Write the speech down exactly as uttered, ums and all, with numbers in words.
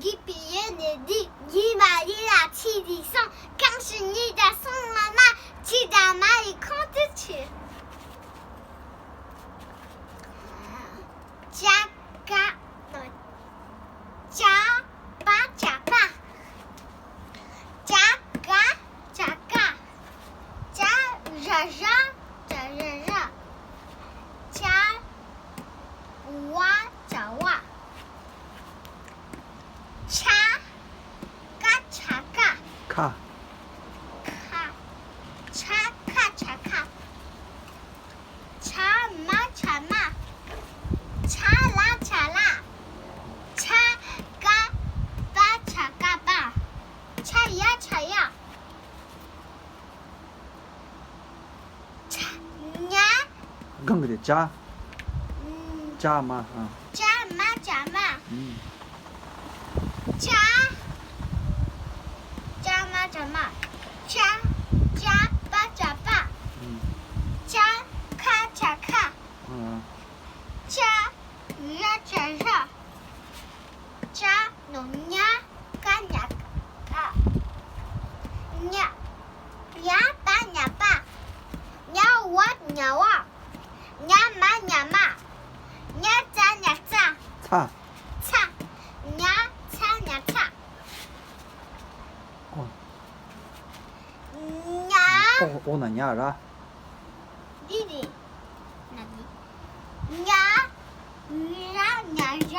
དགོས་པའི་ཡུལ་ནི་འདི། ཉི་མ་ཡིན་ལ་ཆི་དེ་སོང་། གང་ཞིག་ཉི་ཟླ་སོང་མ་མ། ཆི་དང་མ་ཡི་ཁོང་དུ་ཆུད། ཅ་ག་ཅ་པ་ཅ་པ། ཅ་ག་ཅ་ག་ཅ་ཞ་ཞ་ཅ་ཞ་ཞ། ཅ་བ་ཅ་བ། ཆ་ཀ་ཆ་ཀ་ཁ། ཁ། ཆ་ཁ་ཆ་ཁ། ཆ་མ་ཆ་མ། ཆ་ལ་ཆ་ལ། ཆ་ཀ་པ་ཆ་ཀ་པ། ཆ་ཡ་ཆ་ཡ། ཆ་ཉ། གང་གི་རེད། ཅ། ཨུམ། ཅ་མ། ཨ། ཅ་མ་ཅ་མ། ཨུམ། ཅ། ཅ་མ་ཅ་མ། ཅ། ཅ་པ་ཅ་པ། ཨུམ། ཅ་ཁ་ཅ་ཁ། ཨ། ཅ་ཡ་ཅ་ཡ། ཅ་ནོ་ཉ་ཀ་ཉ་ཀ། ཉ། ཉ་པ་ཉ་པ། ཉ་བ་ཉ་བ། ཉ་མ་ཉ་མ། ཉ་ཙ་ཉ་ཙ། ཚ། ཚ། ཉ་ཚ་ཉ་ཚ། ཨོ། ཉ། ཨོ་ཨོ་ན་ཉ་ར། འདི་རེད། ན་འདི། ཉ། ཉ་ཉ་ཉ།